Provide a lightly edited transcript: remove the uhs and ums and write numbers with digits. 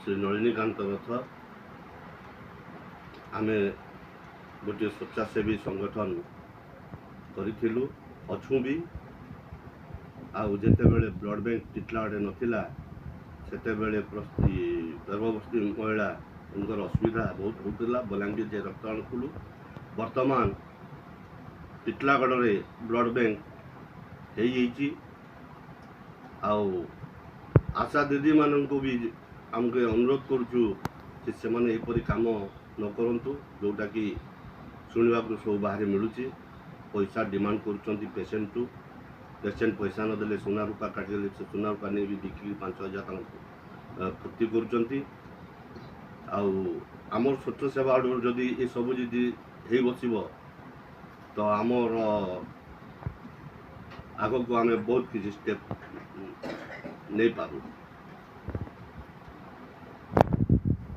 ଶ୍ରୀ ନଳିନୀକାନ୍ତ ରଥ। ଆମେ ଗୋଟିଏ ସ୍ୱେଚ୍ଛାସେବୀ ସଂଗଠନ କରିଥିଲୁ, ଅଛୁଁ ବି। ଆଉ ଯେତେବେଳେ ବ୍ଲଡ଼ ବ୍ୟାଙ୍କ ଟିଟଲାଗଡ଼ରେ ନଥିଲା, ସେତେବେଳେ ଗର୍ଭବତୀ ମହିଳାଙ୍କର ଅସୁବିଧା ବହୁତ ହେଉଥିଲା। ବଲାଙ୍ଗୀର ଯାଇ ରକ୍ତ ଆଣୁଥିଲୁ। ବର୍ତ୍ତମାନ ଟିଟଲାଗଡ଼ରେ ବ୍ଲଡ଼ ବ୍ୟାଙ୍କ ହେଇଯାଇଛି। ଆଉ ଆଶା ଦିଦିମାନଙ୍କୁ ବି ଆମକୁ ଅନୁରୋଧ କରୁଛୁ ଯେ ସେମାନେ ଏପରି କାମ ନ କରନ୍ତୁ, ଯେଉଁଟାକି ଶୁଣିବାକୁ ସବୁ ବାହାରେ ମିଳୁଛି। ପଇସା ଡିମାଣ୍ଡ କରୁଛନ୍ତି ପେସେଣ୍ଟଠୁ। ପେସେଣ୍ଟ ପଇସା ନଦେଲେ ସୁନା ରୂପା କାଟିଦେଲେ, ସେ ସୁନା ରୂପା ନେଇ ବି ବିକିକି 5000 ତାଙ୍କୁ ଫୁର୍ତ୍ତି କରୁଛନ୍ତି। ଆଉ ଆମର ସ୍ୱଚ୍ଛ ସେବା ଆଡ଼ୁ ଯଦି ଏସବୁ ଯଦି ହେଇ ବସିବ, ତ ଆମର ଆଗକୁ ଆମେ ବହୁତ କିଛି ଷ୍ଟେପ୍ ନେଇପାରୁ।